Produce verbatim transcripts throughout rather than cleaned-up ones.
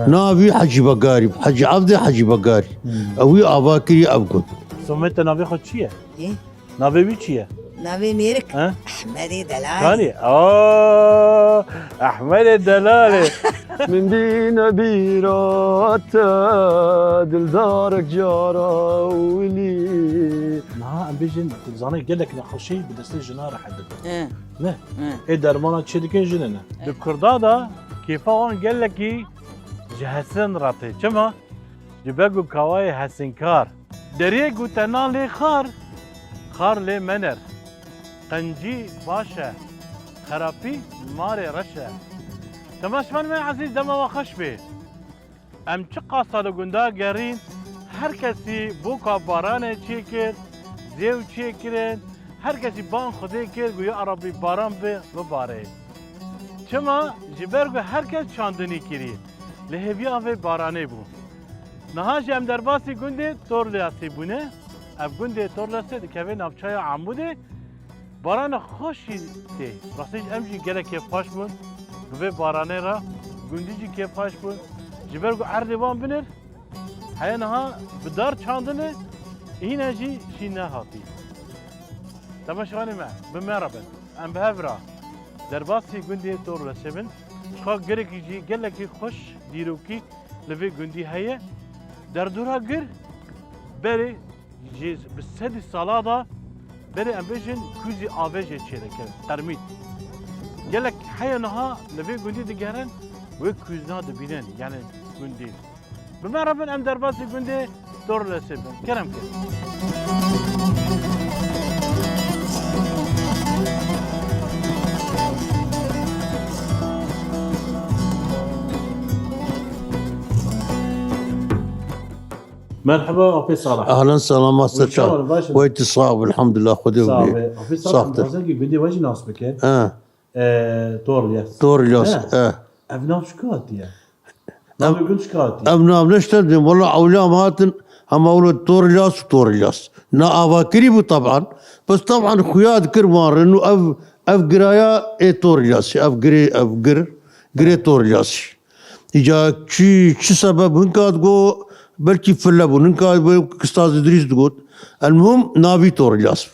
Navî Hecî Begarî, Hecî Evdê Hecî Begarî. Hmm. Ew wî ava kirî ev gund. Somê te navê xwe çi ye? Yê? Navê wî çi ye? Navê mêrik? He? Ehmedê Delalê. Kanî? Aa, Ehmedê Delalê. Min dîne bîra te, dildarek cara wilî. Niha em bêjin, tu dizanî gelek nexweşî bi destê jina re hedibin. He. Ne? He. Ê dermana çê dikin jin e ne? He. Di Kurda de kêfa wan gelekî ji hesin re tê. Çima? Ji ber ku kawayê hesinkar. Deriyê ku te nan lê xar, xar lê mener. Qencî baş e, xerapî marê reş e. Temaşevanê me ezîz, dema we xweş bê. Em çiqasa li gunda gerîn, her kesî boka baranê çêkir, zêw çêkirin, her kesî ban Xwedê kir, got, ya Rebî baran bi, bibare. Çima? Ji ber ku her kes çandinî kirî, li hêviya vê baranê bû. Niha jî em derbasî gundê Torliyasê bûne. Ev gundê Torliyasê dikeve navçeya Amûdê. Barana xweş jî tê. Rastî jî em jî gelek kêfxweş bûn. Bi vê baranê re gundî jî kêfxweş bûn. Ji ber ku erdê wan binir, heye niha bi dar çandine, hîne jî şî nehatî. Temaşevanê me, bi me re bin. Em bi hev re derbasî gundê Torlesê bin. Çiqa girekî jî gelekî xweş dîrokî li vê gundî heye. Derdora gir berê jî bi sedî sala de berê em bêjin kûzî avê jê çêdike, qermît. Gelek heye niha li vê gundî digerin, wê kûzna dibînin, yani gundî. Bi me re bin em derbasî gundê Torlesê bin. Kerem ke. Merhaba, Apê Salah. Ahlen selam, Hûn ser çaw, çawan, baş in? Wey tu sax ol, elhamdulillah, Xwedê û Sax bê. Be. Apê Salah, Saxtir. Dixwazim ki gundê we jî nas bike. Ha. E, Tor Ilyas. Tor Ilyas, He. he. Ev nav çika hatiye? Navê gund çika hatiye? Ev nav neşte dibên, wela ewliya me hatin, hema wilo Tor Ilyas û Tor Ilyas. Na avakirî bû taban. Bes taban xuya dikir wan re, nû ev, ev giraya ê Tor Ilyasî, ev girê, ev gir, girê Tor Ilyasî. Îca çi, çi sebeb hinka digo, belkî file bûn, hinka wê Ustaz Îdrîs digot. Elmuhim navî Tor Ilyas bû.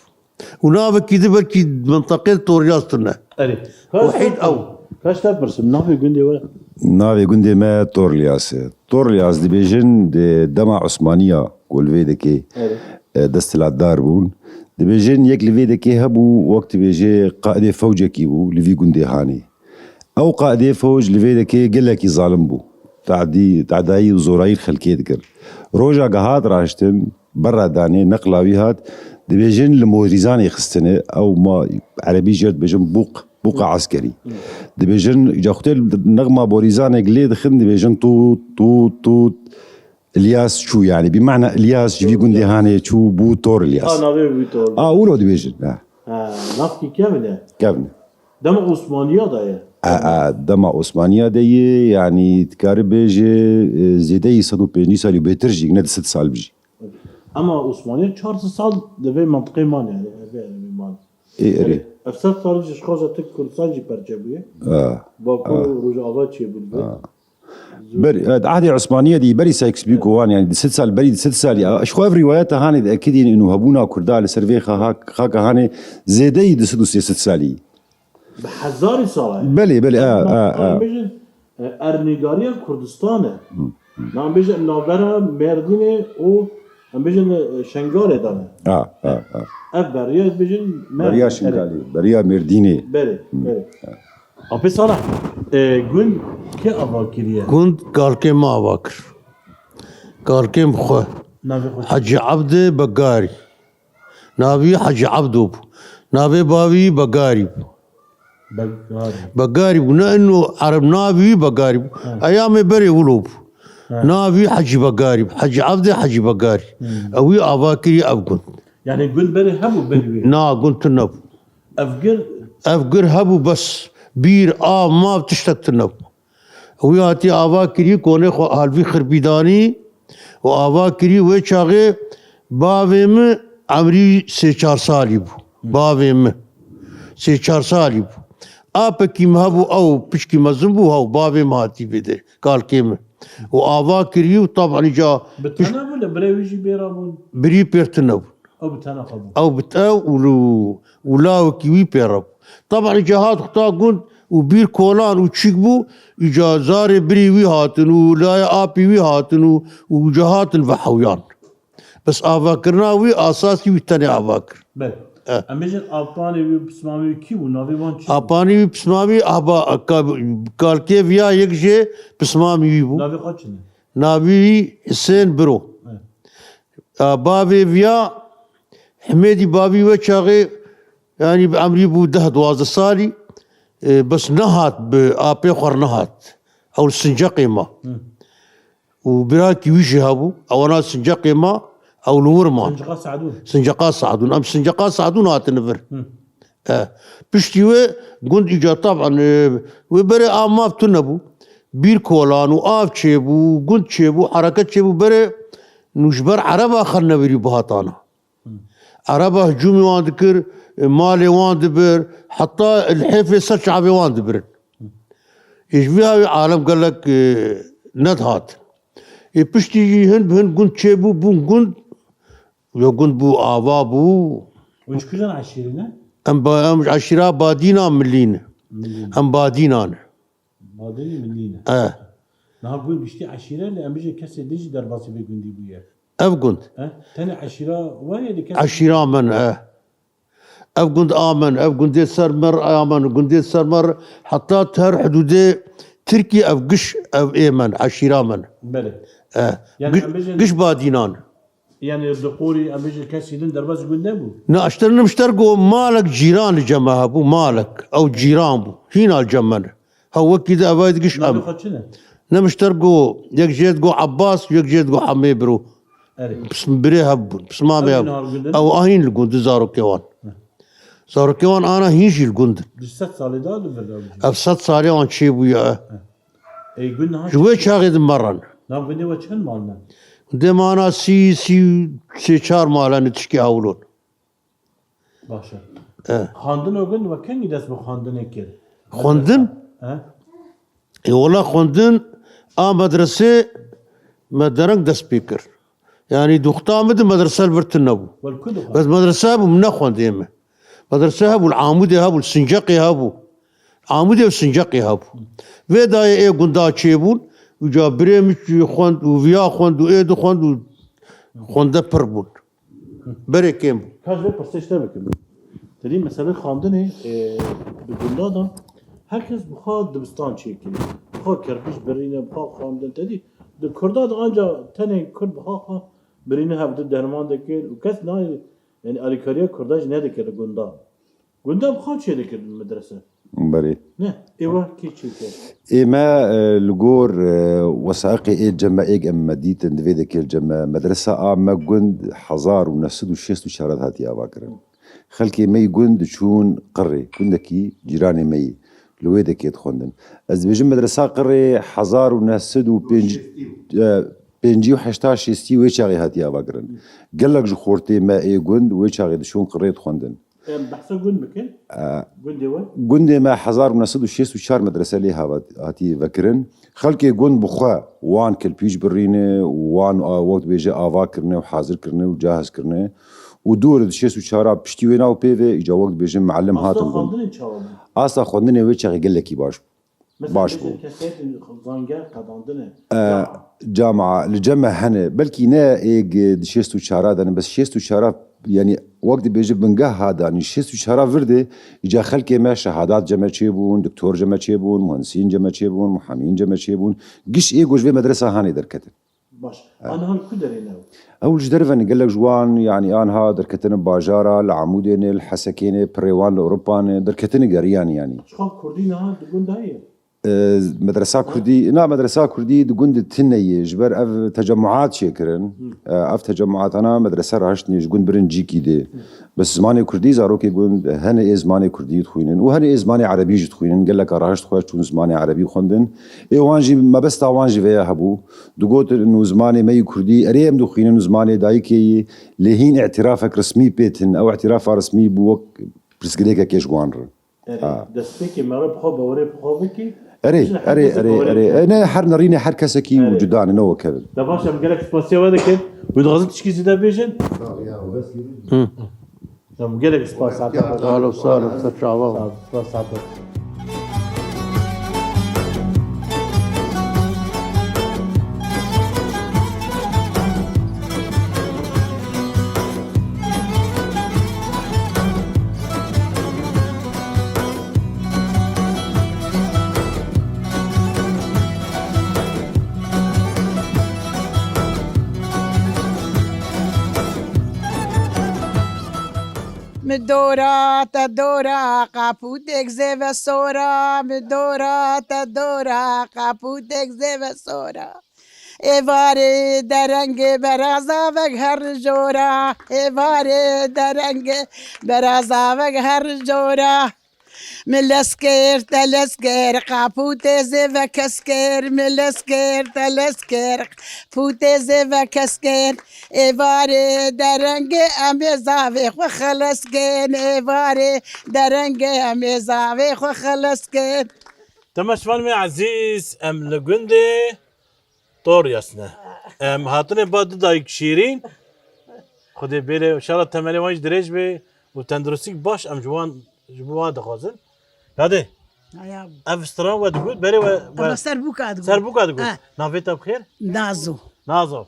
Û navekî di belkî menteqê Tor Ilyas tune. Erê. Wehîd ew. Kaç te pirsim, navê gundê we? Navê gundê me Tor Ilyas e. Tor Ilyas dibêjin di dema Osmaniya ku li vê dekê, Erê. e, desthilatdar bûn. Dibêjin yek li vê dekê hebû, wek dibêjê qaidê fewcekî bû li vî gundê hanê. Ew qaidê fewc li vê dekê gelekî zalim bû. Tadî, tadayî û zorayî xelkê dikir. Roja ge hat raştin, berra danê, neqla wî hat, dibêjin li Morîzanê xistine, ew ma erebî jê dibêjin bûq, bûqa eskerî. Dibêjin, îca xutê nexma Morîzanê lê dixin, dibêjin tût, tût, tût, Ilyas çû, yani, bi mana Ilyas ji vî gundê hanê çû, bû Tor Ilyas. Ha, navê wî Tor. A, wilo dibêjin, ha. Ha, navkî kevin e. Kevin e. Dema Osmaniya de ye. A, a, dema Osmaniya de ye, yani, dikare bêje, e, zêdeyî sed û pêncî salî û bêtir jî, ne di sed sal bijî. Ama Osmaniya çar sed sal di vê mentiqê man, yani, evê, evê man. Ê, erê. Ev sed sal ji xaza tek Kurdistan jî perçe bûye. A. Bakur A. û Rojava çêbû li vê. A. Berî, e, di ehdê Osmaniye dî, berî Sykes-Picot wan, yani di sed sal, berî di sed salî. Ji xwe ev rîwayeta hanê di ekidîn û hebûna Kurda li ser vê xa-, xa-, xaka hanê zêdeyî di sed û sê sed salî. Bi hezarî sala ye. Belê, belê, a, a, a. Bêjin, E, ernîgariya Kurdistan e. Hı, hı. Na em bêjin navbera Mêrdînê û em bêjin, e, Şengalê de ne. Ha, ha, ha. Ev beriya bêjin Beriya Mêrdînê. Şengalê, beriya Mêrdînê. Belê, Hı. belê. Apê Sala, e, gund kê ava kiriye? Gund kalkê me ava kir. Kalkê min xwe. Navê xwe? Hecî Ebdê Begarî. Navî Hecî Ebdo bû. Navê bavî Begarî bû. Begarî. Begarî bû. Ne ino Ereb navî wî Begarî bû. Ha. Eyamê berê wilo bû. Ha. Navî Hecî Begarî bû. Hecî Evdê Hecî Begarî. Hmm. Ew wî ava kiriye ev gund. Yani gund berê hebû berî wê? Na, gund tune bû. Ev gir? Ev gir hebû bes. Bîr, av, mav tiştek tune bû. Wî hatî ava kirî, konê xwe halvî xirbî danî û ava kirî. Wê çaxê bavê min emrî sê çar salî bû. Bavê min sê çar salî bû. Apekî min hebû, ew piçkî mezin bû, hew bavê min hatî vê de, kalkê min. Û ava kirî û taban îca Bi piş- tena bû, li birê wî jî bêra bûn? Birî pêr tune bû. Ew bi tena xwe bû. Ew bi te û, û lawekî wî pê re bû. Taban îca hat xuta gund û bîr kolan û çîk bû, îca zarê birî wî hatin û layê apî wî hatin û, û îca hatin vehewiyan. Bes avakirina wî asasî wî tenê ava kir. Belê. Eh. Em bêjin apanê wî, pismamê wî kî bû? Navê wan çi bû? Apanî wî, pismamî, ahba, ka-, kalkê viya yek jê pismamî wî bû. Navê xwe çi ne? Navî Hisên Biro. Eh. A, bavê viya Himêdî bavî wê çaxê, yanî bi emrî bû deh duwazdeh salî, e, bes nehat, bi apê xwe re nehat. Ew li Sinceqê ma. Hı. Û birakî wî jî hebû, ewana Sinceqê ma, ew li wir man. Sinceqa Sadûn. Sinceqa Sadûn. Em Sinceqa Sadûn hatine vir. Hı. E, piştî wê gund îca taban, e, wê berê av mav tune bû. Bîr kolan û av çêbû, gund çêbû, hereket çêbû, berê nû ji ber Ereba xwe nevirî bihatana. Hı. Ereba hicûmê wan dikir, e, malê wan dibir, heta li hêfê ser çavê wan dibirin. Hı. Ê ji vî hawî alem gelek, e, nedihat. Ê piştî jî hin bi hin gund çêbû, bûn gund, ya gund bû, ava bû. Hûn ji kîjan eşîrî ne? Em ba-, em ji eşîra Badîna Milî ne. Milî ne. Em Badîna ne. Badînî Milî ne. E. Niha gund giştî eşîre, lê em bêjin kesê din jî derbasî vê gundî bûye. Ev gund. E? Tenê eşîra we ye, lê kes Eşîra min, e. Ev gund a min, ev gundê ser mir a min, gundê ser mir, heta ter hidûdê Tirkî ev giş, ev ê min, eşîra min. Belê. E. Yani Gi-, em bêjin giş Badînan. Yani li qorî em bêjin kesî din derbas gund nebû? Ne, eşter nimşter go malek cîran li cem me hebû, malek. Ew cîran bû. Hîna li cem me ne. Ha wekî di evay digiş em. Navê xwe çi ne? Nimşter go, yek jê go Abbas, yek jê go Hemê Biro. Erê. Pis-, birê hev bûn, pismamê Ew hev. Hîna li gund in? Ew ahîn li gund, zarokê wan. Heh. Zarokê wan ana hîn jî li gund in. Di sed salê de li vir de Ev sed salê wan çêbûye. Heh. Ey gund niha Ji wê çaxê di meran. Nav gundê we çend mal ne? Gundê me ana sî, sî û sê çar mal hene tişkî hewlon. Baş e. E. Xwendino gund we kengî dest bi xwendinê kir? Xwendin? E? Ê wela xwendin a medresê me dereng dest pê kir. Yanî duxta min di medrese li vir tune bû. Wel ku dixwend? Bes medrese hebû, min nexwendê me. Medrese hebû, li Amûdê hebû, li Sinceqê hebû. Amûdê û Sinceqê hebû. Vê dayê ê gunda çêbûn, û ca birê min jî xwend û viya xwend û ê dixwend û xwende pir bûn. Berê kêm bû. Ka ji vê pirsê ji te bikim. Te dî mesele xwendinê, e, di gunda de her kes bi xwe dibistan çêkirî. Bi xwe kerpiç birîne, bi xwe xwendin. Te dî di Kurda de anca tenê Kurd bi xwe xwe birîne hev di derman dikir û kes nayê, yani alîkariya Kurda jî nedikir li gunda. Gunda bi xwe çêdikir medrese. Berê. Ne, êwa kê çêkir? Ê me, e, li gor, e, wesaiqê ê cem me êk em me dîtin, divê de kê li cem me. Medresa a me gund hezar û neh sed û şêst û çar de hatiye avakirin. Xelkê me yî gund diçûn Qirê, gundekî cîranê me yî. Li wê de kê dixwendin. Ez dibêjim medresa Qirê hezar û neh sed û pêncî, e, pêncî û heşta şêstî wê çaxê hatiye avakirin. Gelek ji xortê me ê gund wê çaxê diçûn Qirê dixwendin. Em behsa gund bikin. E, Gundê we? Gundê me hezar û neh sed û şêst û çar medrese lê hava-, hatî vekirin. Xelkê gund bi xwe wan kelpîç birîne û wan a-, wek dibêje ava kirine û hazir kirine û cahiz kirine. Û dûr di şêst û çar a piştî wê nav pê ve îca wek dibêje muallim Asta hatin gund. Xwendinê çawa bû? Asta xwendinê wê çaxê gelekî baş bû. Mesela baş bû. Kesê zanger qedandine. E, cama. Cama li cem me hene. Belkî ne êg di şêst û çar de ne, bes şêst û çar, yanî wek dibêje bingeh ha danî, şêst û çar vir de îca xelkê me şehadat cem me çêbûn, doktor cem me çêbûn, muhendisîn cem me çêbûn, muhamîn cem me çêbûn. Giş ê go ji vê medresa hanê derketin. Baş. An han ku derê ne? Ew ji derve ne, gelek ji wan, yanî an ha derketine bajara, li Amûdê ne, li Hesekê ne, pirê wan li Ewropa ne, derketine geriyan yanî. Çiqas Kurdî niha di gund de ye? E, medresa Kurdî, na, medresa Kurdî di gund de tune ye, ji ber ev tecemmuat çêkirin. E, ev tecemmuatana medrese rahiştine ji gund birin cîkî dê. Bes zimanê kurdî, zarokê gund hene ê zimanê kurdî dixwînin û hene ê zimanê erebî jî dixwînin. Geleka rahişt xwe çûn zimanê erebî xwendin. Ê wan jî, mebesta wan jî vêya hebû. Digotin û zimanê me yî kurdî, erê em dixwînin û zimanê dayikê yî, lê hîn îtirafek resmî pê tin. Ew îtirafa resmî bû wek pirsgirêkekê ji wan re. Erê, ha, destpêkê me re bi xwe bawerê bi xwe bikî. Erê, erê, erê, erê. E, ne, her nerînê her kesekî û cuda ne, ne wek hev in. De baş, em gelek spasiya we dikin. Wî dixwazin tişkî zêde bêjin? Hı. Em gelek spas. Sağ ol, sağ ol, ser çava. Sağ ol, spas, sağ ol. Min dora te dora, qapûtek zêve sora, min dora te dora, qapûtek zêve sora. Êvarê derengê berazavek her jora, êvarê derengê berazavek her jora. Min lez kir, te lez kir, qapûtê zêve kes kir, min lez kir, te lez kir, qapûtê zêve kes kir. Êvarê derengê em ê zavê xwe xeles kin, êvarê derengê em ê zavê xwe xeles kin. Temaşevanê me ezîz, em li gundê Toryas ne. Em hatine ba du dayik şîrîn. Xwedê bêle, şala temelê wan jî dirêj be û tenduristîk baş em ji wan, ji bo wan dixwazin. Yadê, ev stran we digot, berê we, we Ama ser bûka digot. Ser bûka digot. Ha. Navê te bi xêr? Nazo. Nazo.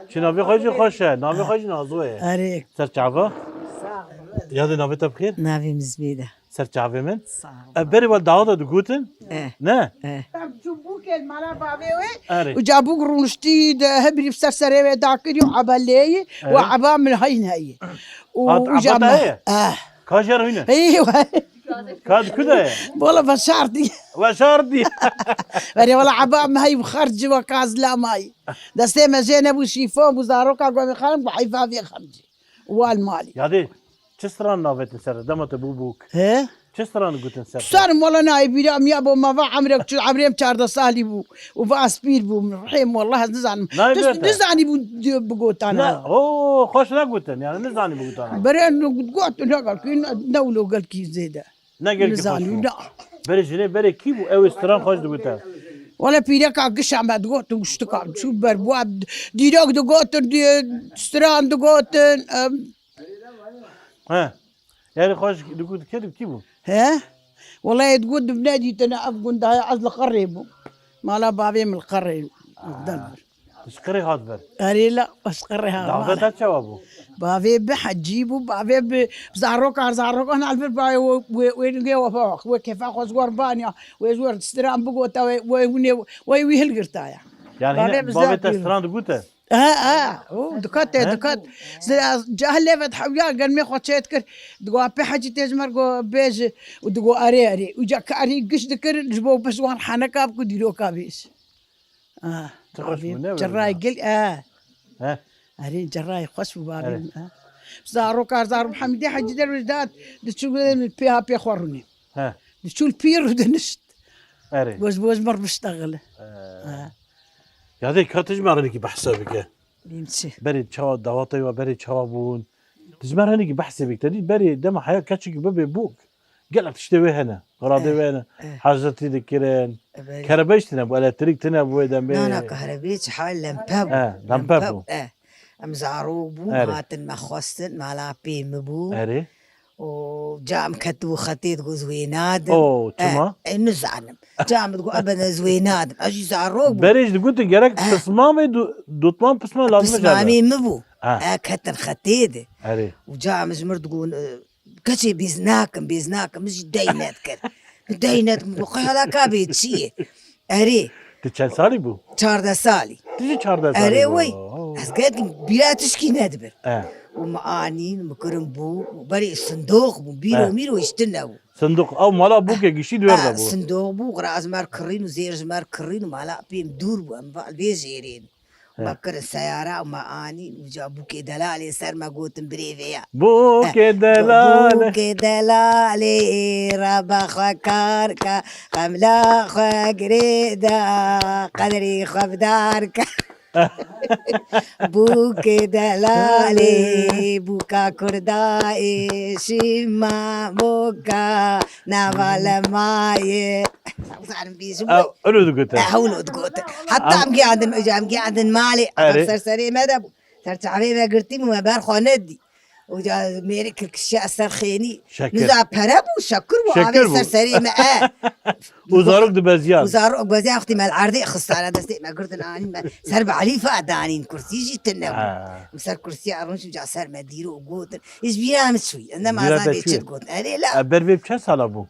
Çi navê xwe jî xweş e, navê xwe jî Nazo ye. Erê. Ser çava? Yadê, navê te bi xêr? Navê min Zibêde. Ser çavê min. Sağ ol. E, berê we dawa de digotin? E. Ne? E. Çubûkê li mala bavê wê. Erê. Û cabûk rûniştî de hebirî ser serê wê dakirî û eba lêyî û eba min heyn heyî. Û, û eba te heye? Eh. Ka jê re hîne? Heyî we. Ka di ku de ye? Wala veşartî. Veşartî. Verê wala eba min heyî xercî we kaz lamayî. Destê me jê nebû şîfon bû zaroka gomê xanim ku heyfa vê xercî. Wal malî. Yadê, çi stran navêtin ser, dema te bû bûk? He? Çi stran gutin ser? Sarim wala nayê bîra min ya bo me va emrek çi, emrê min çardeh salî bû. Û va ez pîr bûm. Rihê min wallah ez nizanim. Nayê bîra te? Nizanî bû bigotana. Ne, o, xweş negutin, yani nizanî bigotana. Berê got, ne gelkî, ne, ne wilo gelkî zêde. Ne gelkî xweş bû. Nizanî, ne. Berê jinê, berê kî bû? Ew ê stran xweş digute. Wala pîreka gişa me digot û giştika çû ber bû. Dîrok digotin, dî-, stran digotin, em, He. Yani xweş digot kê dibû, kî bû? He? Wela ê digot dibine dîtine ev gunda ye, ez li Qirê bûm. Mala bavê min li Qirê. Ev der bir. Ji Qirê hat vir. Erê la, ez Qirê ha. Dawda te çawa bû? Bavê bi hecî bû, bavê bi zarokan, zarokan al vir bavê wê, wê, wê nigê wê bak. Wê kefa xwe ji wer baniya. Wê ji wer stran bigota, wê, wê hûnê, wê wî hilgirtaya. Yani bavê hine bi bavê te stran digute? He, he. O, dikat e, dikat. Cahlê ve hewiya gelmê xwe çê dikir. Digo, "Apê Hecî tê ji me re go bêje." Û digo, "Erê, erê." Û ca karî giş dikir, ji bo biş wan heneka biku dîroka bêj. Ah, çi xweş bû, ne? Çiray gil, eh. He. Erê, çiray xweş bû bavê min, eh. Zarokar, zarok Hemîdê Hecî Derwêj dat, diçû pê ha pê xwe rûnê. He. Diçû li pîr û dinişt. Erê. Boz boz mir biştexile. He. He. Ya dê ka tu ji me re hinekî behsa bike. Bîn çi? Berê çawa dawatê we berê çawa bûn? Tu ji me re hinekî behsê bike. Te dît berê dema heya keçekî bibe bûk. Gelek tiştê wê hene. Xiradê wê hene. Eh. Hecretî dikirin. Eh, berê. Kerebeyş tine bû, elektrîk tine bû wê demê. Na, na, kahrebê çi hal lempe bû. Eh, lempe bû. Eh. Em zarok bûn, erê, hatin me xwestin, mala pê min bû. Erê. û cam ketibû xetê digot ez wê nadim. O, çima? E, e, nizanim. Cam digot, "Ebed ez wê nadim." Ez jî zarok bûm. Berê jî digotin gerek Eh. pisma ve du-, dotman pisma lazim e Pismamê cam. min bû. Ha. E, ketin xetê de. Erê. Û cam ji mir digot, e, "Keçê bêz nakim, bêz nakim." Min jî dey nedikir. Min dey nedikir. Min got, "Qey hala ka bê çi ye?" Erê. Tu çend salî bû? Çardeh salî. Tu jî çardeh salî Erê bû. wey. Oo. Ez gelek bîra tişkî nedibir. Eh. Û min anîn, min kirin bû, û berê sindoq bû, bîro Eh. mîro hiştin nebû. Sindoq, ew mala bûkê giştî di wêr de Eh, bû. Sindoq bû, qira ji mer kirîn û zêr ji mer kirîn û mala pêm dûr bû, em va li vê jêrê ne. Eh. Me kirin seyara û me anîn, û ca bûkê delalê ser me gotin birêvê ya. Bûkê Eh, delalê. Bûkê delalê, reba xwe kar ke, xemla xwe girê de, qedrê xwe bidar ke. Bûkê delalê, bûka kurda ê, şîma bûka, nava lemayê. Zanim bî ji Ew, unu digotin. Eh, hewlo digotin. Heta Em- em giyandin, em giyandin malê. Erê. Em ser serê me de bû. Ser çavê me girtî bû, me ber xwe nedî. Û ca mêrik kişiya ser xênî. Şekir. Niza pere bû, şekir bû, Şekir avê bû. ser serê me, e. Û zarok dibeziyan. Û zarok beziyan, wextî me li erdê xistane, destê me girtin anîn me. Ser bi Elîfa danîn, kursî jî tune bû. Ha. Û ser kursiya rûnişt û ca ser me dîro û gotin. Ji bîra min çûyî. Ez nema Bîra te zanim çûyî? çi digot. Erê la. E, ber vê çend sala bû?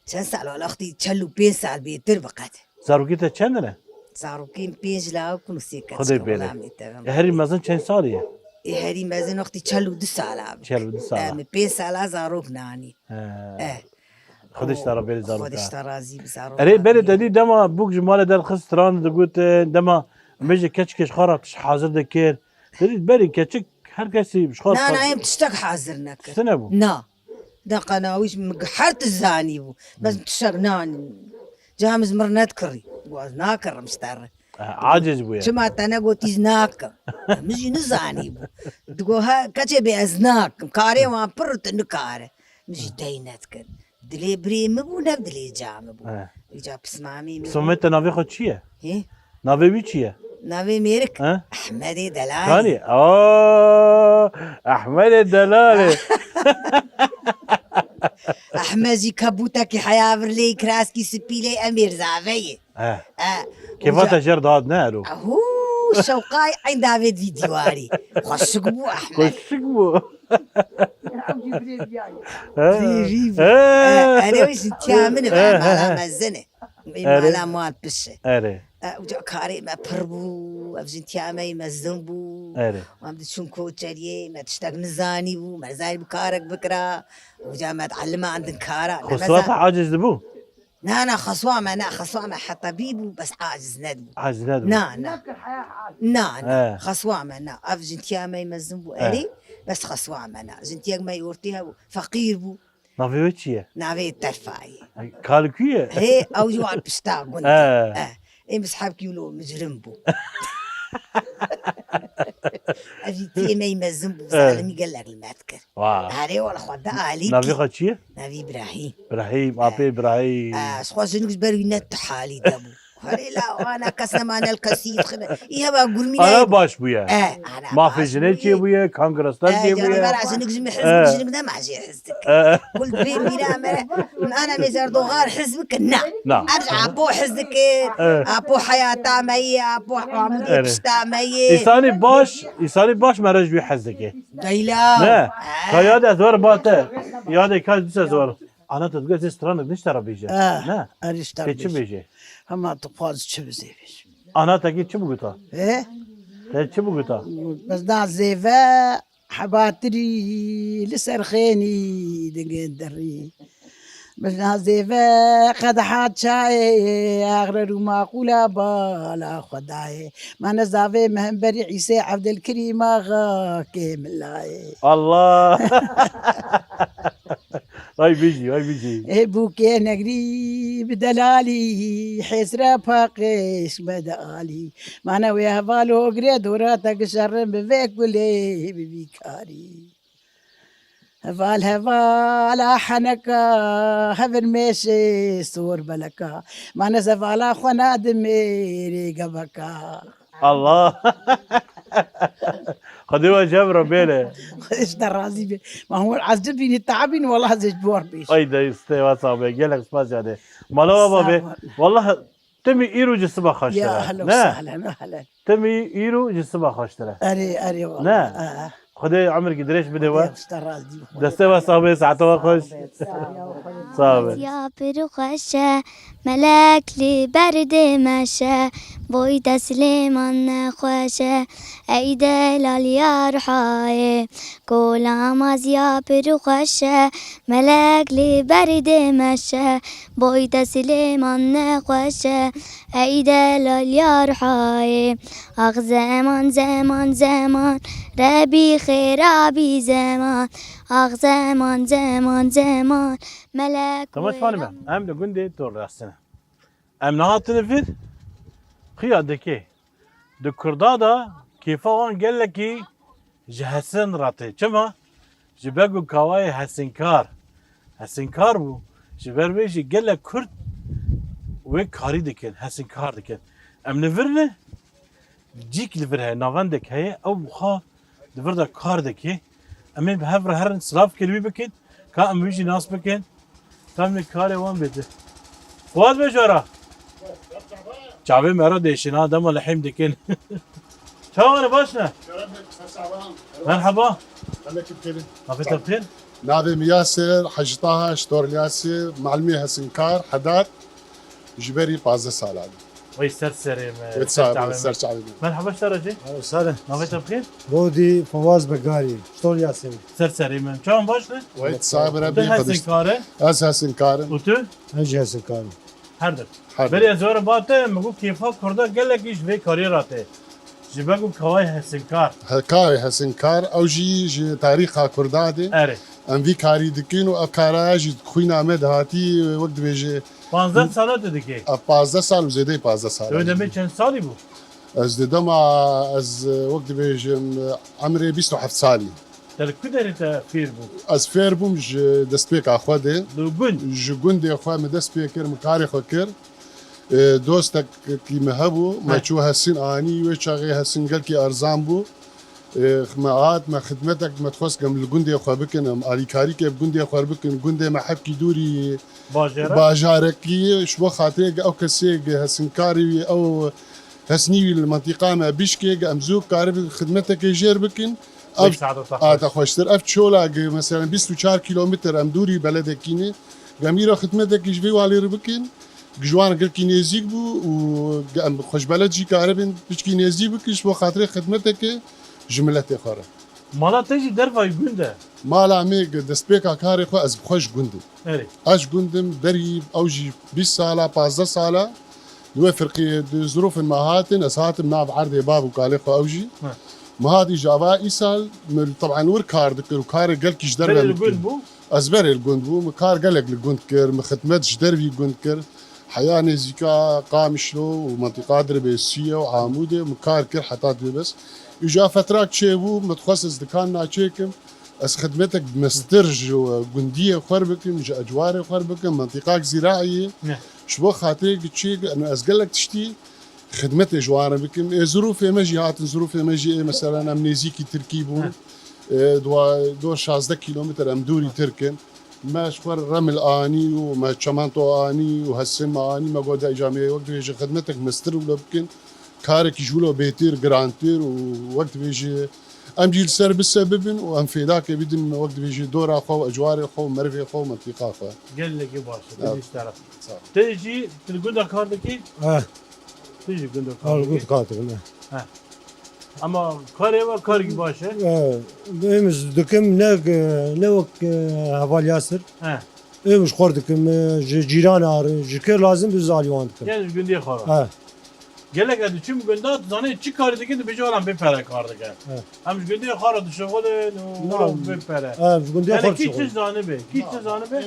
Çend sal wala wextî çel û pênc sal bêtir bi qet. Zarokê te çend in e? Zarokên pênc lawik in û sê keçik Xwedê in, bêre. wela mê te E, herî mezin çend salî ye? Ê herî mezin wextî çel û du sala bû. Çel û du sala. E, min pênc sala zarok nanî. He. E. Xwedê ji te re bêre zarok Xwedê ji te. te razî bi zarok Erê, berê nanî. te dî dema bûk ji malê derxist, stran digot, e, dema me ji keçikê ji xwe re tişt hazir dikir. Te dî berê keçik her kesî ji xwe re Na, na, em tiştek hazir nekir. Tişt nebû? Na. Deqa na wî ji min her tişt zanîbû. Bes Hmm. tiştek nanî. Ciham ji min re nedikirî. Got, "Ez nakirim ji te re." Ha, aciz bûye. Çima te negotî ez nakim? Min jî nizanîbû. Digot, "Ha, keçê bê ez nakim. Karê wan pir tu nikare." Min jî dey nedikir. Dilê birê min bû, ne dilê ca min bû. He. Îca pismamê min Pismamê bû. te navê xwe çi ye? Hê? Navê wî çi ye? Navê mêrik? He? Ehmedê Delalê. Kanî? Aa, Ehmedê Delalê. Ehmed jî kebûtekî heya vir lê, kiraskî spî lê, em êrzaveyê. He. E, Kêfa uca- te jêr dihat ne ero? Hû, şewqay eyn davê vî dîwarî. Xweşik bû Ehmed. Xweşik bû. He? Rî, rî bû. He. E, erê wî jintiya min e, He, he, mala he. mezin e. Ê Erê. mala mal piş e. Erê. E, uca karê me pir bû, ev jintiya me yê mezin bû. Erê. Em diçûn koçeriyê, me tiştek nizanî bû, me nizanî bû karek bikira. Uca me dielima endin kara. Ne Xwe meza- siwata aciz dibû? Na, na, xeswa me, na, xeswa me hetebî bû, bes aciz nedibû. Aciz nedibû. Na, na. Na, na. He. Xeswa me, na. Ev jintiya me yê mezin bû, He. erê, bes xeswa me, na. Jintiyek me yê ortê hebû, feqîr bû. Navê wê çi ye? Navê Terfayê. Ay, kal kû ye? Hê, ew jî wan pişta gund. He. He. Ê mizhebkî wilo micrim bû. Ev jî tiyê me yê mezin bû, He. zalimî gelek li me dikir. Wa. Erê wala xwe de alî Navê kî. xwe çi ye? Navî Îbrahîm. Îbrahîm, apê Îbrahîm. Aa, ji xwe jinik ji ber wî ne tu halî de bû. Herê la, ana kes nema nel kesî xine. Î heva gurmî Ana ne- baş bûye. E, ana Mafê baş jinê bûye. çê bûye, kongresler E, çê yani bûye. bera jinik ji min hez E. bik, jinik nema jê hez dike. E. Kul dibê mîra me re, ana mêzer dogar hez bike, na. Na. Ev ji apo hez dike. E. Apo heyata me ye, apo amudê Evet. pişta me ye. Îsanî baş, îsanî baş mere ji wî hez dike. Deyla. Ne? E. Kaya de ez wer bate. Ya de kaz dise zor. Ana te dibe ez stranek nişte re bêje. Eh, Ne? Erişte Pê çi bêje. bêje? Hema tu xwaz çi bizê bêj. Ana te ki çi biguta? He? Te çi biguta? Bes da zêve hebatirî li ser xênî dingê derî. Bes da zêve qedeha çayê, axre rû maqûla bala Xwedayê. Ma ne zavê me hemberî Îsê Evdilkirîm axa kê milayê. Allah! Ay bijî, ay bijî. Ê bûkê negrî bi delalî, hêsre paqêş me de alî. Mane wê heval hogirê dora te gişerin bi vê kulê bi vî karî. Heval hevala heneka, hevir mêşê sor beleka. Mane zevala xwe nadimê rê geveka. Allah. Xwedê we ji hev re bêle. Xwedê ji te razî be. Ma hûn ez cibînî tabîn, wela ez ê ji bo we bêjim. Ay dayî, stê we sax be. Gelek spas Cadê. Mala we babe. Sağ ol. Wela temî îro ji siba xweştir e. Ya, ehlen, ne? Sehlen, ehlen. Temî îro ji siba xweştir e. Erê, erê, wela. Ne? Aha. Xwedê emrkî dirêj bide we. Xwedê ji te razî be. Destê we sax be, saeta we xweş. Sağ be. Sağ be. Ya pir xweş e, melek li ber dê meşe, boy te Silêman nexweş e, ey delal ya Rihayê. Kola maziya pir xweş e, melek li ber dê meşe, boy te Silêman nexweş e, ey delal ya Rihayê. Ax zeman, zeman, zeman, Rebî xêra bî zeman. Ax zeman, zeman, zeman, melek. Temaşevanê me, em li gundê Torliyasê ne. Em nehatine vir, xuya dikê. Di Kurda de kêfa wan gelekî ji Hesin re tê. Çima? Ji ber ku kawayê Hesinkar, Hesinkar bû. Ji ber wê jî gelek Kurd wê karî dikin, Hesinkar dikin. Em li vir ne, cîk li vir heye, navendek heye, ew xwe di vir de kar dike. Em ê bi hev re herin silav kir wî bikin, ka em wî jî nas bikin. Ka em ê karê wan bêde. Fuat be jara. Çavê me re dêşin ha, dema lehîm dikin. Çawa ne, baş ne? Merhaba. Navê te bi xêr? Navê min Yasir, Hecî Taha, ji Torliyasê, malimê Hesinkar, Hedad. Ji berî pazdeh salan. Wey ser serê me. Wê ser çavê me. Ser çavê me. Merhaba, ji te re jî. Merhaba, ser. Navê te bi xêr? Rodî Fawaz Begarî, ji Torliyasê. Ser serê me. Çawan baş ne? Wê sax be, Rebî Hesinkar e? Ez Hesinkar im. Û tu? Ez jî Hesinkar im. Her du. Her du. Berê ez were ba te, min got kêfa Kurda gelekî ji vê kariyê re tê. Ji ber ku kawayê Hesinkar. He, kawayê Hesinkar, ew jî ji tarîxa Kurda de. Erê. Em vî karî dikin û ev kara jî xwîna me de hatî, wek dibêje. Panzdeh sala tu dikê? Ev pazdeh sal û zêdeyê pazdeh sal. Tu demê çend salî bû? Ez di dema, ez, wek dibêjim, emrê bîst û heft salî. Te li ku derê te fêr bû? Ez fêr bûm ji destpêka xwe de. Li gund? Ji gundê xwe min dest pê kir, min karê xwe kir. E, dostekî me hebû, me çû Hesin anî, wê çaxê Hesin gelkî erzan bû. E, me hat, me xidmetek, me dixwest em li gundê xwe bikin, em alîkarîkê bi gundê xwe bikin, gundê me hepkî dûrî bajarekî, ji bo xatirê ew kesê Hesinkarî wî, ew Hesnî wî li mentiqa me bişkê, em zû karibin xidmetekê jêr bikin. Ev, a, te xweştir. Ev çola gi, meselen, bîst û çar kîlometre em dûrî beledekî ne. Em îro xidmetekî ji vê walê re bikin. Ji wan girkî nêzîk bû û em xwe ji beled jî karibin piçkî nêzî bikin ji bo xatirê xidmetekê ji miletê xwe re. Mala te jî dervayî gund e? Mala me gi destpêka karê xwe ez bi xwe ji gund im. Erê. Ez ji gund im berî ew jî bîst sala, pazdeh sala. Li wê firqiyê di zirûfin me hatin, ez hatim nav erdê bav û kalê xwe ew jî. He. Me hat îja va îsal, min teban wir kar dikir û karê gelkî ji derve min dikir. Berê li gund bû? Ez berê li gund bûm, min kar gelek li gund kir, min xidmet ji dervî gund kir. Heya nêzîka Qamişlo û mentiqa Dirbêsiye û Amûdê min kar kir heta dibes. Îja fetrak çêbû, min dixwest ez dikan naçêkim. Ez xidmetek mestir ji gundiyê xwe bikim, ji ecwarê xwe bikim, mentiqak zîraiyê. Ne. Ji bo xatirê çi ez gelek tiştî xidmetê ji wan re bikim. Ê zirûfê me jî hatin, zirûfê me jî ê, meselen, em nêzîkî Tirkî bûn. He. Ê, dua-, do şazdeh kîlometre em dûrî Tirk in. Me ji xwe re remil anî û me çemento anî û hesin me anî, me got, de îca me wek dibêje xidmetek mestir wilo bikin. Karekî ji wilo bêtir, girantir û wek dibêje em jî li ser bise bibin û em fêdakê bidin, wek dibêje dora xwe û ecwarê xwe û merivê xwe û mentiqa xwe. Gelekî baş e, sağ ol, te jî, tu li gunda kar dikî? Eh. Tu jî gunda kar dikî? Gund kar dikim, eh. He. Ama karê we karekî baş e. Eh, em ez dikim ne, ne wek, eh, heval Yasir. He. Em ji xwe dikim, eh, ji cîran re, ji kê lazim bi zalî wan dikim. Yani ji gundê xwe re. He. Gelek ez diçim gunda, tu zanî çi karî dikin, dibêje wala em bê pere kar dikin. He. Em ji gundê xwe re dişixulin û wilo bê pere. He, ji gundê xwe dişixulin. Kî çi zanibe, kî çi zanibe?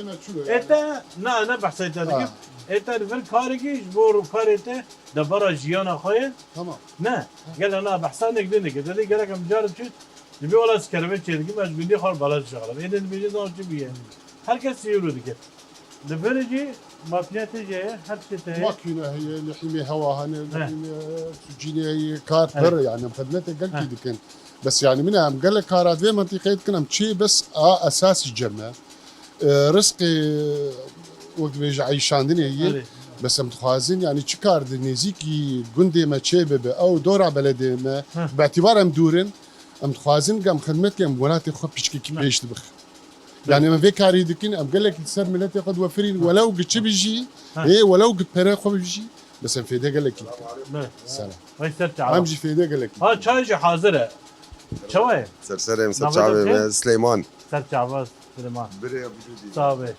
Ê te, na, ne behsê te dikim. Ê te li vir karekî, ji bo karê te, debara jiyana xwe ye. Tamam. Ne, gel ana behsa nek din dike. Te dê gerek em car çi, dibê wala ez kerevê çê dikim, ez gundê xwe re bela dişixulim. Ê din dibêje zan çi bûye. Her kes sî wilo dike. Li vir jî makîne te jî heye, her tiştê te heye. Makîne heye, lihîmê hewa hene, lihîmê sucînê heye, kar pir, yani em xidmetê gelkî dikin. Bes yani min em gelek kara di vê mentiqeyê dikin, em çê bes a esasî cem e. E, rizqê, wek dibêje, eyşandinê yê. Erê. Bes em dixwazin yani çi kar di nêzîkî gundê me çê bibe, ew dora beledê me, Heh. bi îtibar em dûr in, em dixwazin em xidmet ke em welatê xwe piçkekî Heh. pêş dibixin. Belê. Yani em vê karî dikin, em gelekî li ser miletê xwe diwefirîn, welew gi çi bijî, Heh. ê, welew gi pere xwe bijî, bes em fêde gelekî dikin. Belê. Selam. Vay ser çava. Em jî fêde gelekî. Ha, çay jî hazir e. Çawa ye? Ser serê min, ser Navê çavê te? me, Silêman. Ser çava Silêman. Birê ya vücudî. Sağ be.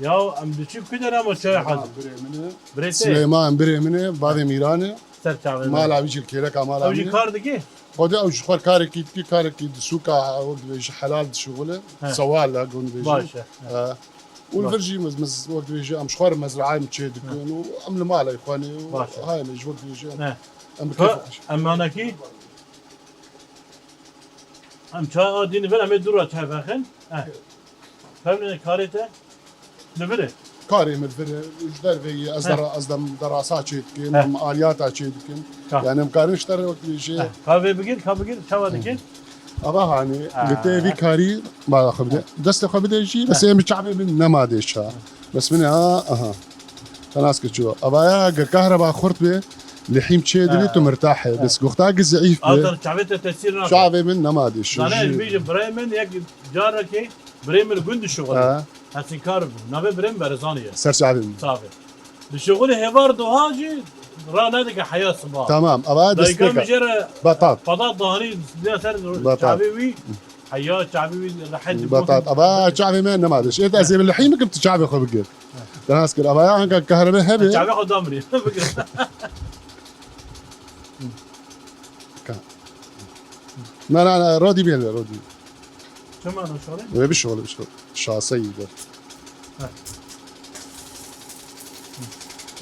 Ya em diçin ku der ama çay hazir. Birê min e. Birê te? Silêman birê min e, bavê Mîran e. Ser çavê me. Mala wî jî li kêleka mala Ew jî min e. kar dike? Xwedê ew ji xwe karekî dike, karekî di sûka, wek dibêje, helal dişuxule. He. Sewal e, gund dibêje. Baş e. He. Û li vir jî miz, miz, wek dibêje, em ji xwe re mezrayê em çê dikin û em li malê xwe ne û Baş e. hayê me ji wek dibêje em, He. em bi Ka-, kêfa xwe jî. Em manekî, em çay a dî li vir, em ê dû re çay vexin. He. Pevnê karê te li vir e. Karê min li vir e, ji derveyî ez He. dera-, ez dem derasa çê dikim, He. em aliyata çê dikim. Ka. Yani em karin ji te re wek dibêje. He. Ka vê bigir, ka bigir, çawa dikir? Ava hanê, Ha. li te vî karî bala xwe bide. Destê xwe bide jî, Ha. bes ê min çavê min nema dê ça. Bes min ha, aha. Te nas kir çi? Ava ya ge kahreba xurt be, lihîm çê dilî Ha. tu mirtah e. Ha. Bes goxta ge zeîf be. Atar çavê te tesîr nake. Çavê min nema dê şu. Zane, ez bêjim, birayê min yek carekê birê min gund dişuxile. Ha. Hesinkar bû. Navê birê min Berizanî ye. Ser çavê min. Çavê. Dişuxile hêvar doha jî ra nedike heya siba. Tamam, ava Dayika desteka. min jê re Betat. Betat dahanî diya ser Betat. çavê wî. Heya çavê wî rehet dibû. Betat. Ava çavê me nema diş. Êt ez ê bi lihî bikim tu çavê xwe bigir. Te nas kir. Ava ya anka kahrebe hebe. Çavê xwe damirî. Bigir. Ka. Na, na, na, rodî bêle, rodî. Çima naşalê? Wê bişolê, bişolê. Şaseyî de. Heh.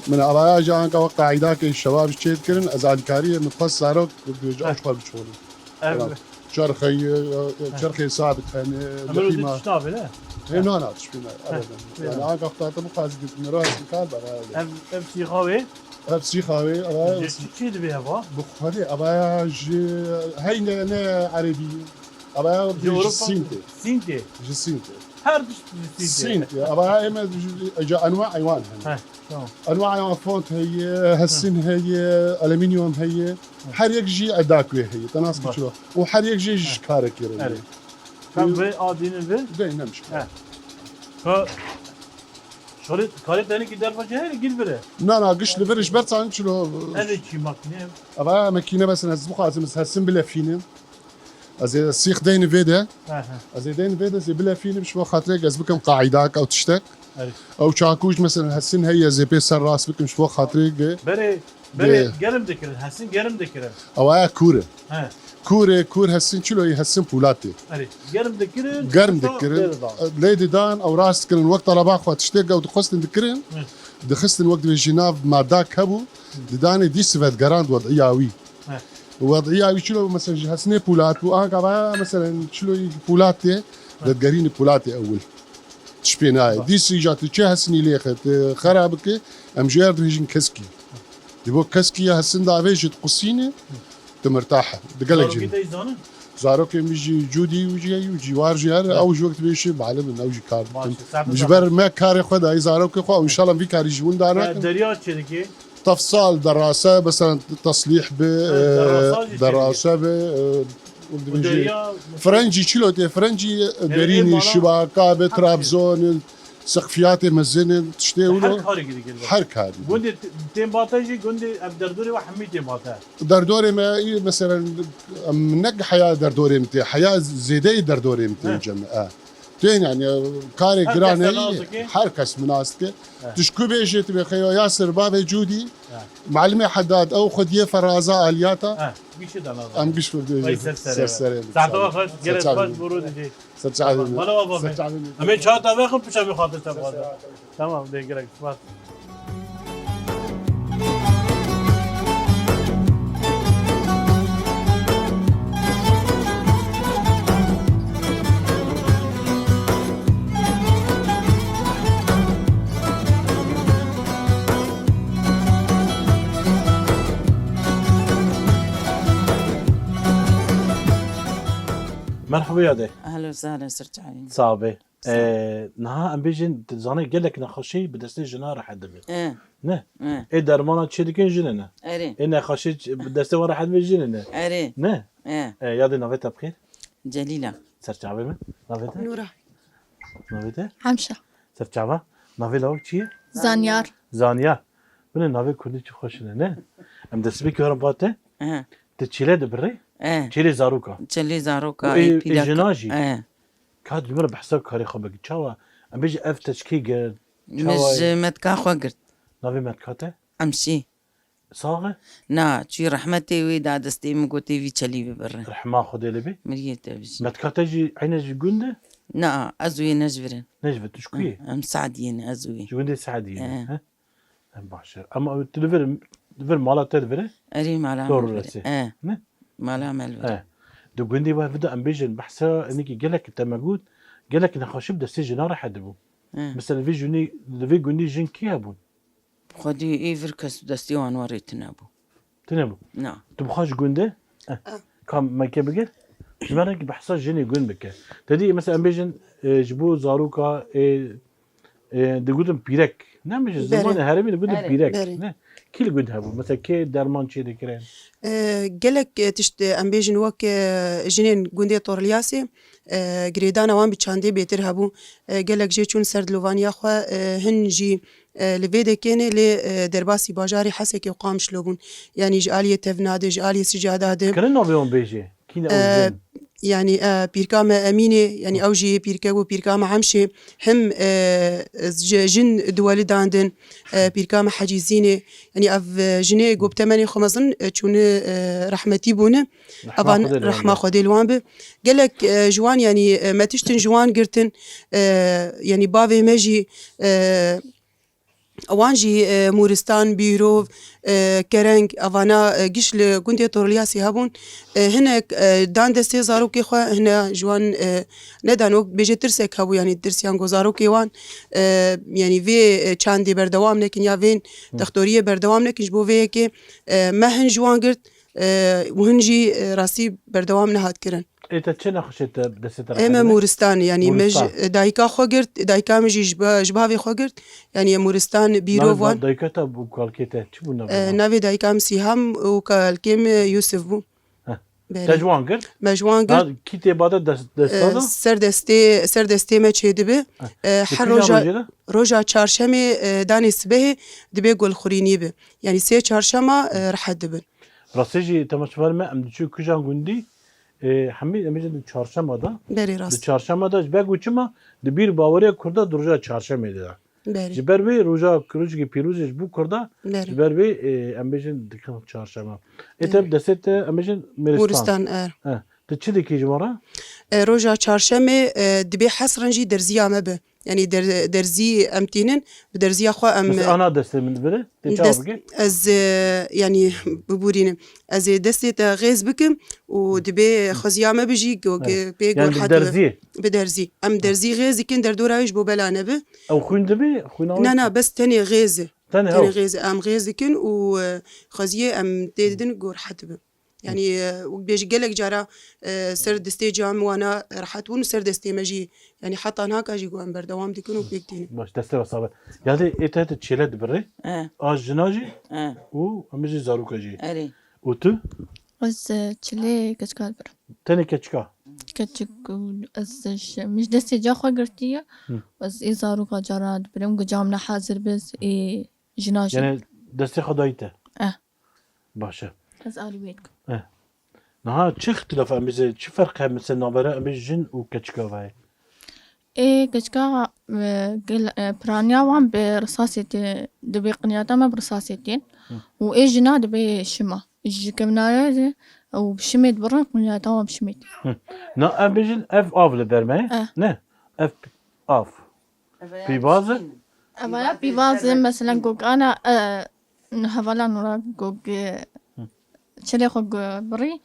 Min avaya ji anka we qaîdakê şewab çê dikirin, ez alîkariyê min xwest zarok, Heh. ew ji xwe biçolin. Ev Tamam. Çerxeyê, e, Heh. çerxê sabit hene, Em ê lehîma. Tişt navê ne? Hê, na, na, tişt bîne, Heh. ebeden. Hê, Yani na. anka xwe te bixwazî dikine, rast kar bana. Ev, ev sîxa wê? Ev sîxa wê, avaya Çi, çi, çi dibê heva? Bi Xwedê, avaya ji heyne ne erebî. Ava ya Ji ji Ewropa Sîn tê. Sîn tê. Ji Sîn tê. Her tişt ji Sîn tê. Sîn tê. Ava ya ême ji, ji enwa eywan hene. Heh, tamam. Enwa eywan font heye, hesin heye, alüminyum heye. Her yek jî edak wê heye. Te nas Baş. kiçiro. Û her yek jî ji Heh. karekê re. Evet. Ka vê a dînin vê? Dey, nemiş. Heh. Ka şorê, karê tenê ki derva cehê gir vire. Na, na, giş li vir ji ber çan çilo. Ev çi makine? Ava ya makine, mesela, ez bixwazim, ez hesin bilefînim. Ez ê sîx deyni vê de. He, he. Ez ê deyni vê de, ez ê bilefînim, ji bo xatirê ez bikim qaîdak ew tiştek. Erê. Ew çakû jî mesela hesin heye, ez ê pê ser rast bikim, ji bo xatirê ge. Berê, berê Ge- germ dikirin, hesin germ dikirin. Ew aya kûr e. He. Kûr e, kûr hesin çilo ye, hesin pûlat e. Erê, germ dikirin, Germ heta dikirin. lê didan. Lê didan, ew rast dikirin, wek taleba xwe tiştek ew dixwestin dikirin. He. Dixistin wek dibêjî nav madak hebû, didanê dîs vedgerand wed'iya wî. He. Wed'iya wî çilo, mesela, ji hesinê pûlat bû, anka va, mesela, çilo yî pûlat tê, vedgerînî pûlat tê ewil. Tişt pê nayê. Ba. Dîsî ja tu çi hesinî lê xe, tu xera bike, em ji yer dibêjin keskî. Di bo keskî ya hesin davê ji diqusîne, tu mirtah e. Di gelek Zarokê cin. te zanin? Zarokê min jî cûdî û jî, û cîwar jî her, He. ew ji wek dibêjin, malim in, ew jî kar Baş, dikin. saet Ji ber me karê xwe dayî zarokê xwe, ew înşallah vî karî ji win danakin. Derya çêdikê? Tefsal, derase, mesela teslîh bi, Ha, derasa e, jî derase bi, e, û dibêjî derya, mesela Frencî çilo tê, Frencî, e, Ev derînî, ê bana şibaka bi, Her Trabzon, seqfiyatê mezin, tiştê Her wilo. karî girgir be. Her karî. Gundê t-, tên bate jî, gundê ev derdorê we hemî tên bate. Derdorê me, î, mesela, em ne heya derdorê min tê, heya zêdeyê derdorê min tê He. cem, e. Tên yani, karê Her giran kes e, te nas dike? her kes min nas dike. He. Tu ji ku bêjê tu bê xeyo Yasir bavê Cûdî, He. Malimê Hedad, ew xwediyê feraza aliyata. He, gişê de nazan. Em giş berdê Ay, jê. ser serê Ser be. serê. Saeta we xweş, Ser gelek çavê. xweş, borû dijê. Ser çavê. Bana baba Ser be. çavê. Em ê çata vexin, piça min xatir te bixwaze. Tamam, de gerek, spas. Merhaba yade. Ehlen sehlen, ser çavê. Sağ be. Sağ ol. Ee, niha em bêjin, tu zanî gelek nexweşî bi destê jina re hedibe. E. Ne? E. Ê dermana çê dikin jinê ne. Erê. Ê nexweşî ç-, bi destê wan re hedibe jinê ne. Erê. Ne? E. E, yade navê te bi xêr? Celîla. Ser çavê min. Navê te? Nûra. Navê te? Hemşa. Ser çava. Navê lawik çi ye? Zanyar. Zanyar. Bine navê kurdî çi xweş ne, ne? Em destpêkê herin ba te. Aha. Te çêle dibirê? Eh. Çêlê zaroka. Çêlê zaroka, û ê, ê ê pîreka. Jina jî. Eh. Ka ji min re behsa karê xwe bike. Çawa? Em bêjin ev te ji kê girt? Min ji metka xwe girt. Navê metka te? Emşî. Sax e? Na, çû rehmetê wê da destê min, gotê vî çelî bibirre. Rehma Xwedê lê bê. Miriyê te bijî. Metka te jî eyne ji gund e? Na, ez wê ne ji vir in. Ne ji vir, tu ji ku yê? Em Seediyê ne, ez wê. Ji gundê Seediyê ne, eh, he? Em baş e. Ama tu li vir, li vir mala te li vir e? Erê, mala me li vir e. Doğru resi. Eh. Ne? Mala me li vir e. Eh. Di gundê we vida em bêjin behsa enekî gelek te me got, gelek nexweşî bi destê jina re hedibû. Eh. Mesela li vê junî, li vê gundî jin kî hebûn? Xwedî ê vir kes destê wan warê tune bû. Tune bû? Na. Tu bi xwe ji gund e? Eh. Ah. Ka meke bigir? Ji me re ki behsa jinê gund bike. Te dî, mesela, em bêjin, e, ji bo zaroka, e, e, digotin pîrek. Ne bêjin, berê, zimanê herêmî digotin, berê, pîrek. Berê. Ne? Kî li gund hebû? Mesela, kê derman çê dikirin? E, gelek, e, tişt, e, em bêjin wek, e, jinên gundê Torliyasê, e, girêdana wan bi çandê bêtir hebû. E, gelek jê çûn ser dilovaniya xwe, e, hin jî e, li vê dekê ne lê, e, derbasî bajarê Hesekê û Qamişlo bûn. Yanî ji aliyê tevna de, ji aliyê sicada de. Kirin navê wan bêjê? Kî ne ew, e, jin? Yanî, e, pîrka me Emînê, yanî ew jî yê pîrke bû, pîrka me Hemşê, him, e, ji jin di welidan din, e, pîrka me Hecîzînê. Yanî ev, e, jinê ku bi temenê xwe mezin, e, çûne, e, rehmetî bûne. Rehma Xwedê li wan be. Rehma Xwedê li wan be. Gelek, e, ji wan, yanî, e, me tiştin ji wan girtin, e, yanî bavê me jî, e, wan jî, e, Mûristan, Bîrov, e, Kereng, evana, e, giş li gundê Torliyasê hebûn. E, hinek, e, dan destê zarokê xwe, hine ji wan, e, nedan wek bêje tirsek hebû, yanî tirsiyan ku zarokê wan, e, yanî vê, e, çandê berdewam nekin ya vên, hı, textoriyê berdewam nekin, ji bo vê yekê, e, me hin ji wan girt, e, û hin jî, e, rastî berdewam nehat kirin. Ê te çi nexweşê te bi destê te re hedibe? Ê me Mûristan, yanî me ji, Mûristan, e, dayika xwe girt, dayika min jî ji ba-, ji bavê xwe girt. Yanî em Mûristan, Bîrov wan. Navê da-, dayika te û kalkê te çi bû navê wan? E, navê dayika min Sîham û kalkê min Yûsif bû. Heh. Belê. Te ji wan girt? Me ji wan girt. Ha, kî tê ba te dest-, desta da? E, ser destê, ser destê me çêdibe. Heh. E, her roja, roja çarşemê, e, danê sibehê dibe gulxurînî bi. Yanî sê çarşema, e, rehet dibin. Rastî jî temaşevanê me, em diçû kujan gundî, e, hemî em bêjin di çarşema de. Berê rast. Di çarşema de ji ber ku çima di bîr baweriya Kurda di roja çarşemê de. Berê. Ji ber vê roja, rojekî pîroz e ji bo Kurda, berê, ji ber vê, e, em bêjin dikin çarşema. Ê te, berê, destê te em bêjin mêristan. Mêristan, er. He. Tu çi dikî ji me re? E, roja çarşemê, e, dibê hesrin jî derziya me bi. Yanî der-, derzî em tînin, bi derziya xwe em, mesela, ana destê min dibire, tê çawa dest-, bike? Ez, e, yanî bibûrînim. Ez ê destê te xêz bikim û, hı, dibê xweziya me bijî, go-, evet, pê, yanî bi rehet dibe. Derziyê? Bi derzî. Em, hı, derzî xêz dikin, derdora wê ji bo bela nebe. Ew xwîn dibe? Xwîna wê? Na, na, bes tenê xêz e. Tenê, tenê ew. Xêz e. Em xêz dikin û, e, xweziyê em tê didin, go rehet dibe. Yanî, e, wek bêjî gelek cara, e, ser destê cem wana rehet bûn û ser destê me jî, yanî heta niha jî ku em berdewam dikin û pêk tînin. Baş, destê we sax be. Yadê ê te, te çêle dibirê. E. A jina jî. E. Û em jî zaroka jî. Erê. Û tu? Ez, e, çilê keçika dibirim. Tenê keçika? Keçik û ez, e, ş-, min ji destê ca xwe girtiye. Hı. Ez ê zaroka cara dibirim, ku cam ne hazir biz, ê jina jî. Yanî destê xwe dayî te? Eh. Baş e. Ez alî wê dikim. Eh. Niha çi îxtilaf em bêjin, çi ferq heye mesela navbera em bêjin jin û keçika ve? Ê keçika, e, gel-, e, piraniya wan bi risasê tê, dibê qiniyata me bi risasê tên. Hı. Û ê jina dibê şima. Ji kevnare de û bi şimê dibirin, qiniyata wan bi şimê tê. Hı. Na em bêjin ev av li ber me ye? Eh. Ne? Ev av. Pîvaz e? Evaya pîvaz e, mesela gog ana, e, hevala nûra gog, e, çilê xwe go-, birî.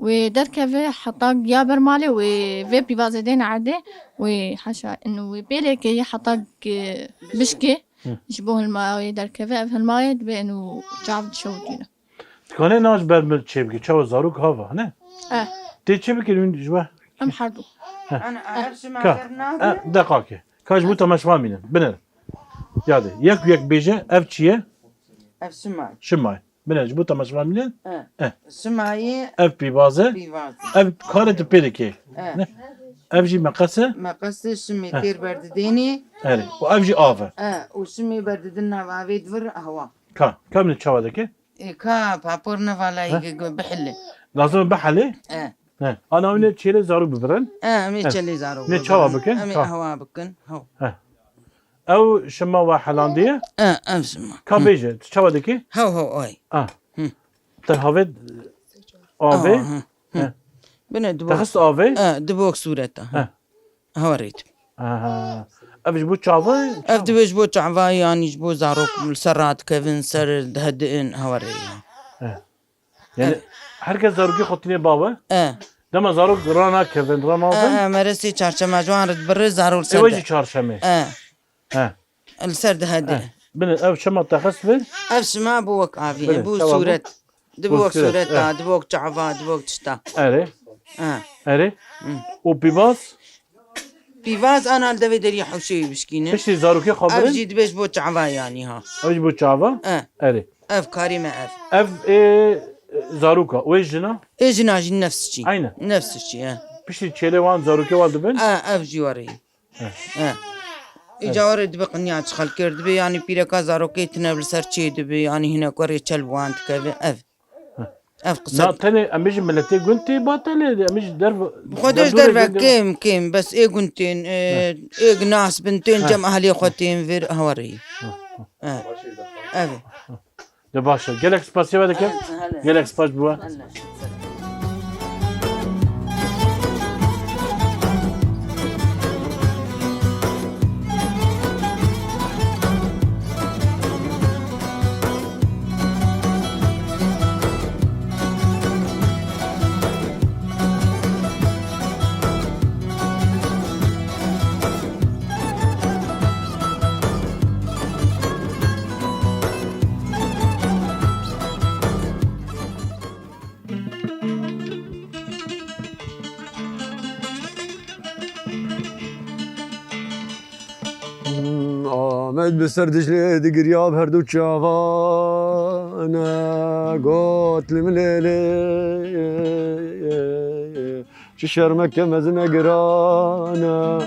Wê derkeve heta ya ber malê wê vê pîvazê dêne erdê, wê haşa, in wê pêlê ke yê heta ke bişkê, hı, ji bo hilmayê derkeve, ev hilmayê dibe in û çav dişewitîne. Dikane na ji ber min çêbike, çawa zarok hava, ne? Eh. Tê çi bikir hûn ji we? Em her du. Ana, ev şima Ka, ger nabe? e, deqakê. Ka ji bo temaşevan bînin. Binin. Yadê. Yek yek bêje, ev çi ye? Ev şima ye. Şima ye. Bine, ji bo temaşevan bînin. E. E. Şima ye. Ev pîvaz e. Pîvaz e. Ev karê tu pê dikê. E. Ne? Ev jî meqes e. Meqes e, şimê He. têr berdidênê. Erê. Û ev jî av e. E. Û şimê berdidin nav avê divir, hewa. Ka, ka min çawa dike? E, ka, papor ne vala He. yê bihile. Lazim e bihele? E. He. Ana wîne çêlê zarok bibirin? E, em ê He. çêlê zarok Ne bibirin. çawa bikin? Em ê Ka. hewa bikin. Hew. He. Ew şima we helandiye? E, ev şima. Ka Hı. bêje, tu çawa dikî? Hew, hew, ay. Ah. Hı. Te havê avê? Ah, hı, hı. He. Bine, dibok. Te xist avê? E, dibok sureta. He. Hewa rêt. Aha. Ev ji bo çava? Ev dibe ji bo çava, yanî ji bo zarok li ser radikevin, ser dihedin, hewa rê ya. He. Yani Ev. herkes zarokê xwe tîne bawe. E. Dema zarok ranakevin, E, ranakevin. e, meresê çarşema ji wan re dibirê zarok li ser Ewe de. jî çarşemê. E. He. Li ser dihedê. He. Bine, ev şema te xist bin? Ev şima bû wek avî, Bine, bû tamam, bû. sûret. Dibi Bû wek sûret, sûreta, eh. dibi wek çava, dibi wek tişta. Erê. Ha. Erê. Hı. Û pîvaz? Pîvaz ana li devê derî hewşeyê bişkînin. Piştî zarokê xwe Ev birin? jî dibe ji bo çava yanî ha. Ev ji bo çava? Eh. Erê. Ev karî me ev. Ev ê zaroka, wê jina? Ê jina jî nefs çî. Aynen. Nefs çî, eh. Piştî çêlê wan, zarokê wan dibin? Eh, ev jî warê. He. He. Îca were dibe qinya çi xelkir dibe, yanî pîreka zarokê tine li ser çê dibe, yanî hinek were çel wan dikeve. Ev. He. Ev qise. Na tenê em jî miletê gund tê batelê, em jî derv-, Bi xwe de ji derdorê derve gund tê. kêm, kêm, bes ê gund tên, e, He. ê ginas bin tên, He. cem ahlê xwe tên vir, hewarê. He. He. Ev. De baş e. Gelek spasiya we dikim. Hele. Gelek spas bû. Hele. Amed bi ser Diclê digiriya bi her du çavane, got, "Limlêlê, çi şermeke mezin e giran e.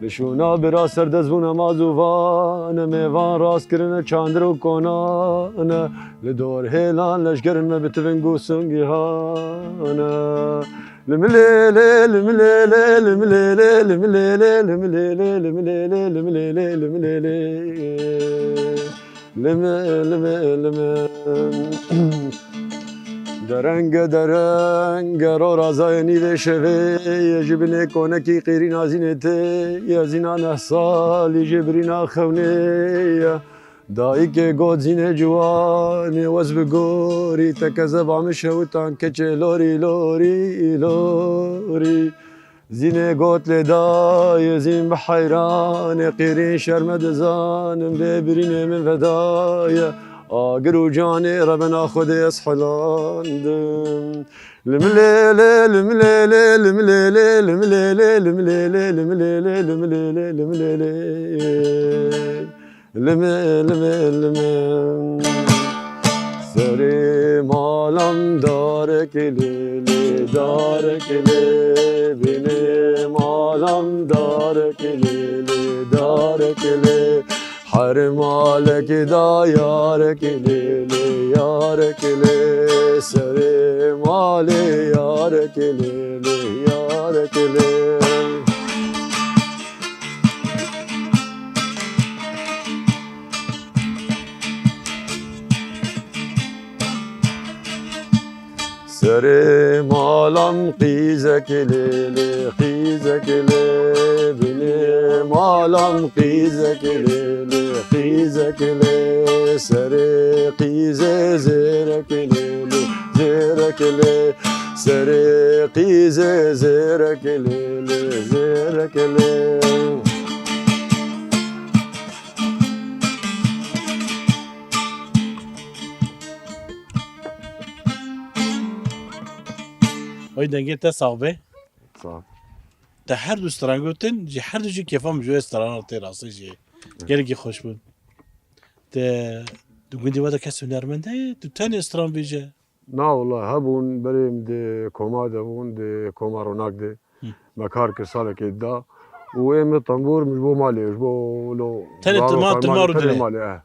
Li şûna bira serdest bûne ma zûvan e, mêvan rast kirine çandir û konan e. Li dor hêlan leşgerin me bi tiving û singîhan e." Limlêlê, limlêlê, limlêlê, limlêlê, limlêlê, limlêlê, limlêlê, limlêlê. Lim, lim, lim. Derenge, derenge, ro razayê nîvê şevê ye, ji binê konekî qîrîna zînê tê ye, zîna neh salî ji birîna xewnê ye. Dayikê got, "Zînê ciwanê wez bi gorî, te kezeba min şewitan keçê lorî, lorî, lorî." Zînê got, "Lê dayê zîn bi heyranê, qîrîn şerme dizanim, lê birînê min vedaye agir û canê, rebena Xwedê ez helandim." Limlêlê, limlêlê, limlêlê, limlêlê, limlêlê, limlêlê, limlêlê, limlêlê. Limê, limê, limê. Serê malam darek lê lê, darek lê. Binê malam darek lê lê, darek lê. Her malek da yarek lê lê, yarek lê. Serê malê yarek lê lê, yarek lê. Serê malam qîzek lê lê, qîzek lê, binê malam qîzek lê lê, qîzek lê, serê qîzê zêrek lê lê, zêrek lê, serê qîzê zêrek lê lê, zêrek lê. Oy, dengê te sax be. Sağ ol. Her du stran gotin, ji her du jî kêfa min ji wê strana tê rastî jî. Gelekî xweş bûn. Te di gundê we de kes hunermend heye? Tu tenê stran bêje? Na wala hebûn, berê min di koma de bûn, di koma Ronak de. Hı. Me kar kir salekê da. Û ê min tembûr min ji bo malê, ji bo lo Tenê garo tu ma, tu fermanê, ma û tenê dinê. Malê, eh.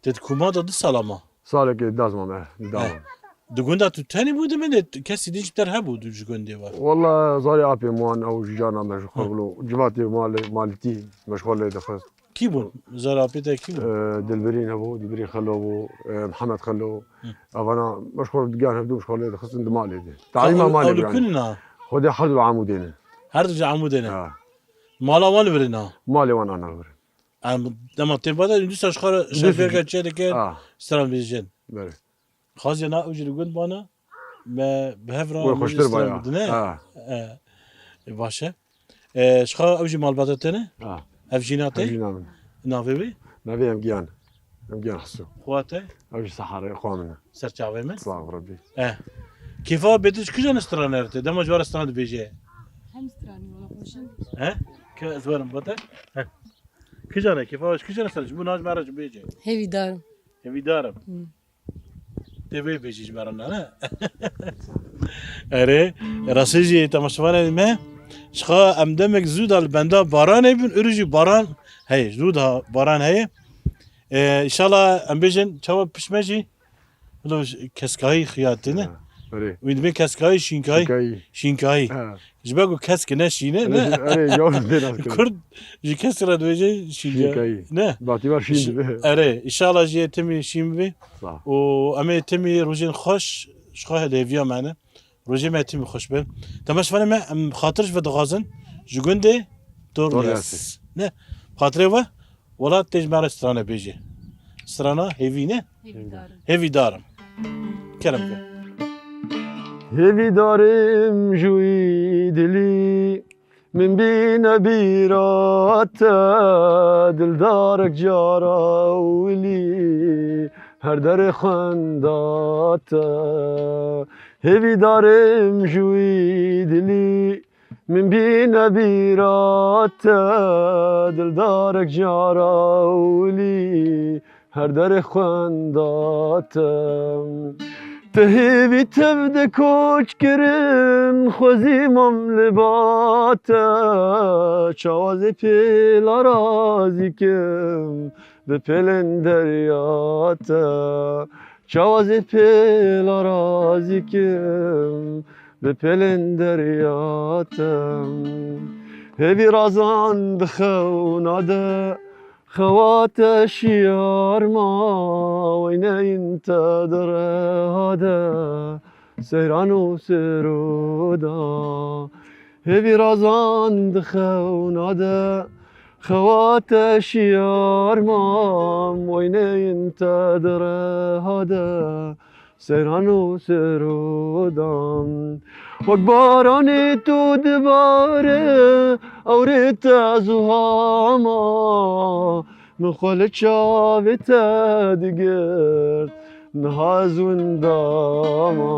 Te di koma de du sala ma? Salekê da zima me, eh, di da Eh. ma. Di gunda tu tenê bû di min de kesî din ji te re hebû du ji gundê we? Wala zarê apê wan ew ji cana me ji xwe Hı. lo civatê malê, malîtî me ji xwe lê dixist. Kî bûn? Zarê apê te kî bûn? Ee, Dilbirîn hebû, Dilbirîn Xelo bû, ee, Mihemed Xelo. Hı. Evana meşxul digan hevdû meşxul lê dixistin di malê de. Talîma Ew, malê ew li biran. Ku ne? Xwedê her du Amûdê ne. Her du ji Amûdê ne. Ha. Mala wan li vir e na? Malê wan ana li vir. Em, dema tê bada, dîsa ji xwe re Dîsa şevbêrka çê dike, Ha. stran bêjin. Belê. Xaziya na ew jî li gund bana, me bi hev re Wê me xweştir stran baya. Bidine. Ha. E, e, baş e. E, ji xwe ew jî malbata te ne? Ha. Ev jîna te? Ev jîna min. Navê wî? Navê em giyan. Em giyan Hiso. Xwa te? Ew jî Sehara, xwa min e. Ser çavê min? Sağ ol Rabbi. E. Kêfa bêtir ji kijan strana re te? Dema ji we re stran dibêje? Hem stranî wala xweşin. He? Ke ez werim bate? He. Kijan e? Kêfa ji kijan strana? Ji bo naj me re ji bêje. Hêvîdar im. Hêvîdar im. Hmm. Tê vê bêjî ji me re ne? Erê, rastî jî temaşevanê me, ji xwe em demek zû da li benda baranê bin, ûrû jî baran heye, zû da baran heye. Ee, înşallah em bêjin, çawa pişt me jî, hilo keskayî xiyatî ne? Ha, erê. Wî dibê keskayî, şînkayî. Şînkayî. Şînkayî. Ha. Ji ber ku kesk e, ne şîn e, ne? Erê, erê, cewab dê nas Kurd ji kesk re dibêje şînce. Şînkayî. Ne? Batî var şîn Îş-, dibe. Erê, înşallah jî yê timî şîn bibe. Sağ ol. Û em ê timî rojên xweş ji xwe hêviya me ne. Rojê me timî xweş be. Temaşevanê me, em xatir ji ve dixwazin. Ji gundê Torniyas. Torniyas. Ne? Xatirê we, welat tê ji me re strane bêje. Strana hêvî ne? Hêvîdar im. Hêvîdar im. Kerem ke. Hêvîdar im ji wî dilî, min bîne bîra te, dildarek cara wilî, her derê xwenda te. Hêvîdar im ji wî dilî, min bîne bîra te, dildarek cara wilî, her derê xwenda te. Te hêvî tev de koç kirin, xwezî mam li ba te. Çawa zê pêla razî kim, bi pêlên derya te. Çawa zê pêla razî kim, bi pêlên derya te. Hêvî razan di xewna de, xewa te şiyar ma, weyneyên te di reha de, seyran û seroda. Hêvî razan di xewna de, xewa te şiyar ma, weyneyên te di reha de, seyran û seroda. Wek baranê tu dibare, ew rê te ez wiha ma, min xwe li çavê te digirt, niha ez winda ma.